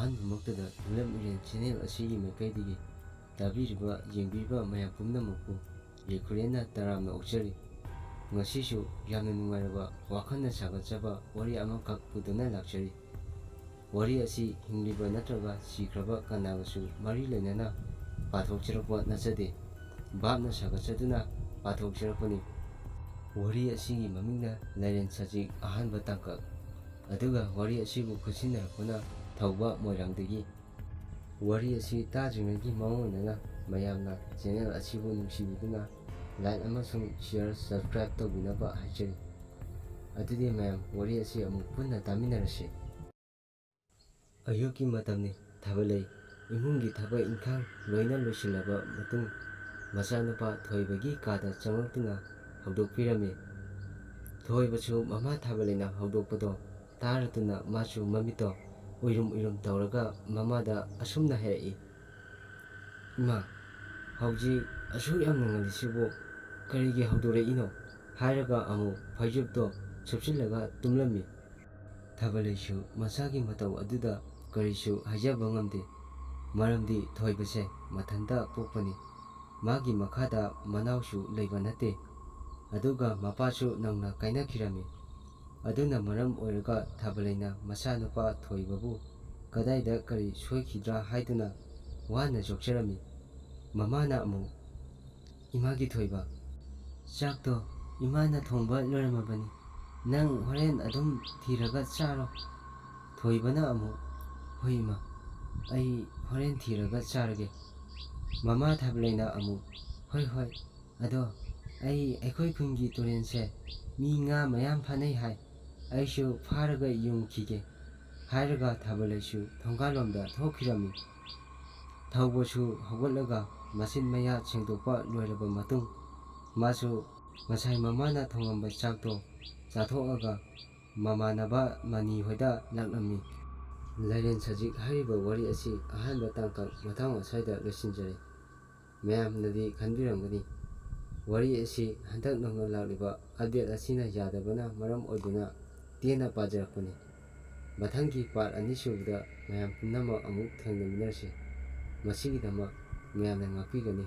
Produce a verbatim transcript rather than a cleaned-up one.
ꯑꯍꯥꯟꯕꯃꯛꯇꯗ ꯂꯝꯂꯝ ꯏꯔꯦꯟ channel ꯑꯁꯤꯒꯤ ꯃꯥꯏꯀꯩꯗꯒꯤ ꯇꯥꯕꯤꯔꯤꯕ, ꯌꯦꯡꯕꯤꯔꯤꯕ ꯃꯌꯥꯝ ꯄꯨꯝꯅꯃꯛꯄꯨ ꯌꯥꯏꯐꯔꯦꯅ ꯇꯔꯥꯝꯅ ꯑꯣꯛꯆꯔꯤ꯫ ꯉꯁꯤꯁꯨ ꯌꯥꯝꯅ ꯅꯨꯡꯉꯥꯏꯔꯕ, ꯋꯥꯈꯜꯅ ꯁꯥꯒꯠꯆꯕ ꯋꯥꯔꯤ ꯑꯃꯈꯛ ꯄꯨꯗꯨꯅ ꯂꯥꯛꯆꯔꯤ꯫ ꯋꯥꯔꯤ ꯑꯁꯤ ꯍꯤꯡꯂꯤꯕ ꯅꯠꯇ꯭ꯔꯒ ꯁꯤꯈ꯭ꯔꯕ ꯀꯅꯥꯒꯁꯨ ꯃꯔꯤ ꯂꯩꯅꯅ ꯄꯥꯊꯣꯛꯆꯔꯛꯄ ꯅꯠꯆꯗꯦ, ꯚꯥꯞꯅ ꯁꯥꯒꯠꯆꯗꯨꯅ ꯄꯥꯊꯣꯛꯆꯔꯛꯄꯅꯤ꯫ ꯋꯥꯔꯤ ꯑꯁꯤꯒꯤ ꯃꯃꯤꯡꯅ ꯂꯥꯏꯔꯦꯟ ꯁꯖꯤꯛ ꯑꯍꯥꯟꯕ ꯇꯥꯡꯀꯛ꯫ ꯑꯗꯨꯒ ꯋꯥꯔꯤ ꯑꯁꯤꯕꯨ ꯈꯨꯠꯁꯤꯟꯅꯔꯛꯄꯅ ꯊꯧꯕ ꯃꯣꯏꯔꯥꯡꯗꯒꯤ꯫ ꯋꯥꯔꯤ ꯑꯁꯤ ꯇꯥꯗ꯭ꯔꯤꯉꯩꯒꯤ ꯃꯥꯡꯑꯣꯏꯅꯅ ꯃꯌꯥꯝꯅ ꯆꯦꯅꯦꯜ ꯑꯁꯤꯕꯨ ꯅꯨꯡꯁꯤꯕꯤꯗꯨꯅ ꯂꯥꯏꯛ ꯑꯃꯁꯨꯡ ꯁꯤꯌꯔ, ꯁꯕꯁꯀ꯭ꯔꯥꯏꯕ ꯇꯧꯕꯤꯅꯕ ꯍꯥꯏꯖꯔꯤ꯫ ꯑꯗꯨꯗꯤ ꯃꯌꯥꯝ, ꯋꯥꯔꯤ ꯑꯁꯤ ꯑꯃꯨꯛ ꯄꯨꯟꯅ ꯇꯥꯃꯤꯟꯅꯔꯁꯤ꯫ ꯑꯌꯨꯛꯀꯤ ꯃꯇꯝꯅꯤ꯫ ꯊꯥꯕꯂꯩ ꯏꯃꯨꯡꯒꯤ ꯊꯕꯛ ꯏꯪꯈꯥꯡ ꯂꯣꯏꯅ ꯂꯣꯏꯁꯤꯜꯂꯕ ꯃꯇꯨꯡ, ꯃꯆꯥꯅꯨꯄꯥ ꯊꯣꯏꯕꯒꯤ ꯀꯥꯗ ꯆꯪꯂꯛꯇꯨꯅ ꯍꯧꯗꯣꯛꯄꯤꯔꯝꯃꯤ꯫ ꯊꯣꯏꯕꯁꯨ ꯃꯃꯥ ꯊꯥꯕꯂꯩꯅ ꯍꯧꯗꯣꯛꯄꯗꯣ ꯇꯥꯔꯗꯨꯅ ꯃꯥꯁꯨ ꯃꯃꯤꯠꯇꯣ ꯎꯏꯔꯨꯝ ꯎꯏꯔꯨꯝ ꯇꯧꯔꯒ ꯃꯃꯥꯗ ꯑꯁꯨꯝꯅ ꯍꯥꯏꯔꯛꯏ, "ꯏꯃꯥ, ꯍꯧꯖꯤꯛ ꯑꯁꯨꯛ ꯌꯥꯝꯅ ꯉꯜꯂꯤꯁꯤꯕꯨ ꯀꯔꯤꯒꯤ ꯍꯧꯗꯣꯔꯛꯏꯅꯣ?" ꯍꯥꯏꯔꯒ ꯑꯃꯨꯛ ꯐꯩꯖꯨꯞꯇꯣ ꯁꯨꯞꯆꯤꯜꯂꯒ ꯇꯨꯝꯂꯝꯃꯤ꯫ ꯊꯥꯕꯂꯩꯁꯨ ꯃꯆꯥꯒꯤ ꯃꯇꯧ ꯑꯗꯨꯗ ꯀꯔꯤꯁꯨ ꯍꯥꯏꯖꯕ ꯉꯝꯗꯦ, ꯃꯔꯝꯗꯤ ꯊꯣꯏꯕꯁꯦ ꯃꯊꯟꯇ ꯄꯣꯛꯄꯅꯤ꯫ ꯃꯥꯒꯤ ꯃꯈꯥꯗ ꯃꯅꯥꯎꯁꯨ ꯂꯩꯕ ꯅꯠꯇꯦ, ꯑꯗꯨꯒ ꯃꯄꯥꯁꯨ ꯅꯧꯅ ꯀꯥꯏꯅꯈꯤꯔꯝꯃꯤ꯫ ꯑꯗꯨꯅ ꯃꯔꯝ ꯑꯣꯏꯔꯒ ꯊꯥꯕꯂꯩꯅ ꯃꯆꯥꯅꯨꯄꯥ ꯊꯣꯏꯕꯕꯨ ꯀꯗꯥꯏꯗ ꯀꯔꯤ ꯁꯣꯏꯈꯤꯗ꯭ꯔꯥ ꯍꯥꯏꯗꯨꯅ ꯋꯥꯅ ꯌꯣꯛꯆꯔꯝꯃꯤ꯫ ꯃꯃꯥꯅ ꯑꯃꯨꯛ, "ꯏꯃꯥꯒꯤ ꯊꯣꯏꯕ, ꯆꯥꯛꯇꯣ ꯏꯃꯥꯅ ꯊꯣꯡꯕ ꯂꯣꯏꯔꯝꯃꯕꯅꯤ, ꯅꯪ ꯍꯣꯔꯦꯟ ꯑꯗꯨꯝ ꯊꯤꯔꯒ ꯆꯥꯔꯣ꯫" ꯊꯣꯏꯕꯅ ꯑꯃꯨꯛ, "ꯍꯣꯏ ꯏꯃꯥ, ꯑꯩ ꯍꯣꯔꯦꯟ ꯊꯤꯔꯒ ꯆꯥꯔꯒꯦ꯫" ꯃꯃꯥ ꯊꯥꯕꯂꯩꯅ ꯑꯃꯨꯛ, "ꯍꯣꯏ ꯍꯣꯏ, ꯑꯗꯣ ꯑꯩ ꯑꯩꯈꯣꯏ ꯈꯨꯟꯒꯤ ꯇꯨꯔꯦꯟꯁꯦ ꯃꯤ ꯉꯥ ꯃꯌꯥꯝ ꯐꯥꯅꯩ ꯍꯥꯏ, ꯑꯩꯁꯨ ꯐꯥꯔꯒ ꯌꯣꯡꯈꯤꯒꯦ" ꯍꯥꯏꯔꯒ ꯊꯥꯕꯂꯩꯁꯨ ꯊꯣꯡꯒꯥꯜꯂꯣꯝꯗ ꯊꯣꯛꯈꯤꯔꯝꯃꯤ꯫ ꯊꯧꯕꯁꯨ ꯍꯧꯒꯠꯂꯒ ꯃꯆꯤꯟ ꯃꯌꯥ ꯁꯦꯡꯗꯣꯛꯄ ꯂꯣꯏꯔꯕ ꯃꯇꯨꯡ, ꯃꯥꯁꯨ ꯉꯁꯥꯏ ꯃꯃꯥꯅ ꯊꯣꯡꯉꯝꯕ ꯆꯥꯛꯇꯣ ꯆꯥꯊꯣꯛꯑꯒ ꯃꯃꯥꯟꯅꯕ ꯃꯅꯤ ꯍꯣꯏꯗ ꯂꯥꯛꯂꯝꯃꯤ꯫ ꯂꯥꯏꯔꯦꯟ ꯁꯖꯤꯛ ꯍꯥꯏꯔꯤꯕ ꯋꯥꯔꯤ ꯑꯁꯤ ꯑꯍꯥꯟꯕ ꯇꯥꯡꯀꯛ ꯃꯇꯥꯡ ꯑꯁ꯭ꯋꯥꯏꯗ ꯂꯣꯏꯁꯤꯟꯖꯔꯦ꯫ ꯃꯌꯥꯝꯅꯗꯤ ꯈꯟꯕꯤꯔꯝꯒꯅꯤ, ꯋꯥꯔꯤ ꯑꯁꯤ ꯍꯟꯗꯛ ꯅꯧꯅ ꯂꯥꯛꯂꯤꯕ ꯑꯞꯗꯦꯠ ꯑꯁꯤꯅ ꯌꯥꯗꯕꯅ ꯃꯔꯝ ꯑꯣꯏꯗꯨꯅ ꯇꯦꯟꯅ ꯄꯥꯖꯔꯛꯄꯅꯤ꯫ ꯃꯊꯪꯒꯤ ꯄꯥꯔꯠ ꯑꯅꯤꯁꯨꯕꯗ ꯃꯌꯥꯝ ꯄꯨꯝꯅꯃꯛ ꯑꯃꯨꯛ ꯊꯦꯡꯅꯃꯤꯟꯅꯔꯁꯤ꯫ ꯃꯁꯤꯒꯤꯗꯃꯛ ꯃꯌꯥꯝꯅ ꯉꯥꯛꯄꯤꯒꯅꯤ꯫